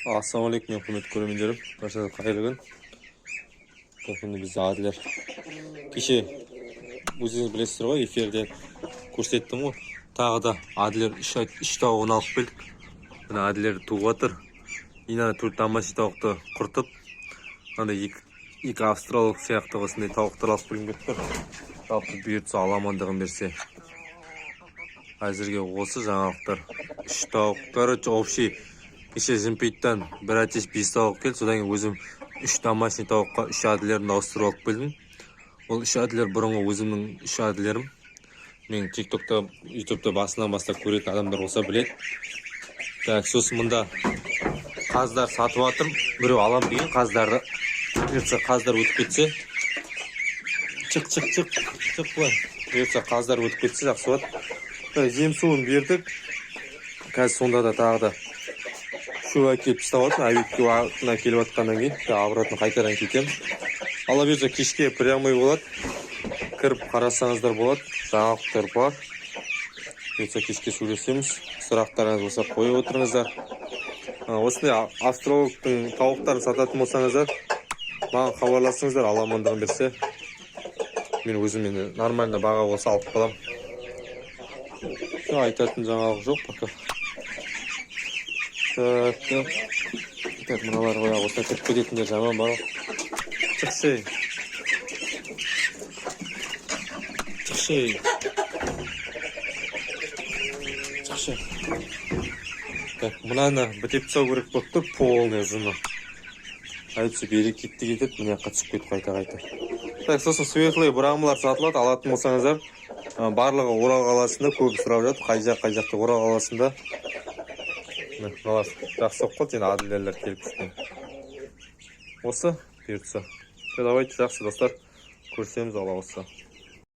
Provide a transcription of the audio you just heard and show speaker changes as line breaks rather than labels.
Ассалаумағалейкум, құрметті көрермендерім, баршаңызға қайырлы күн. Бүгін біз Адлер, кеше өзіңіз білесіздер ғой, эфирде көрсеттім ғой, тағы да Адлер үш, үш тауығын алып келдік. Міне, Адлер туып жатыр. И ана төрт домашний тауықты құртып, мынандай екі австралиялық сияқты осындай тауықтар алып келгім келіп тұр. Жалпы, бұйыртса, Алла амандығын берсе, әзірге осы жаңалықтар. Үш тауық, короче, общий кеше Жымпиттан бір әтеш бес тауық келді. Содан кейін өзім үш домашний тауыққа үш Адлерімді ауыстырып алып келдім. Ол үш Адлер бұрынғы өзімнің үш Адлерім. Мен Тик Токта, Ютубта басынан бастап көретін адамдар болса, біледі. Так, сосын мында қаздар сатып жатырмын. Біреу алам деген қаздарды. Бұйыртса, қаздар өтіп кетсе, шық, шық, шық, шық былай. Бұйыртса, қаздар өтіп кетсе, жақсы болады. Так, жем суын бердік. Қазір сонда да тағы да шөп әкеліп тастап жатырмын. Обедке уақытына келіп жатқаннан кейін обратно қайтадан кетемін. Алла бұйырса, кешке прямой болады, кіріп қарасаңыздар болады, жаңалықтар бар. Бұйыртса, кешке сөйлесеміз. Сұрақтарыңыз болса, қойып отырыңыздар. Осындай австралиялықтың тауықтарын сататын болсаңыздар, маған хабарласыңыздар. Алла амандығын берсе, мен өзім енді нормально баға болса, алып қаламын. Все, айтатын жаңалық жоқ пока. Так, так, так, мыналар ғой, осылай кіріп кететіндер жаман бар ғой. Шықшы, шықшы, шықшы. Так, мынаны бітеп тастау керек болып тұр, полный ұзыны, әйтпесе берекетті кетеді, мына жаққа түсіп кетіп қайта қайта. Так, сосын светлый брамалар сатылады. Алатын болсаңыздар, барлығы Орал қаласында. Көбі сұрап жатыр, қай жақ, қай жақта. Орал қаласында. Міне, мыналар жақсы болып қалды енді, Адлерлер келіп түскен. Осы, бұйыртса. Давайте, жақсы, достар, көрісеміз, Алла қаласа.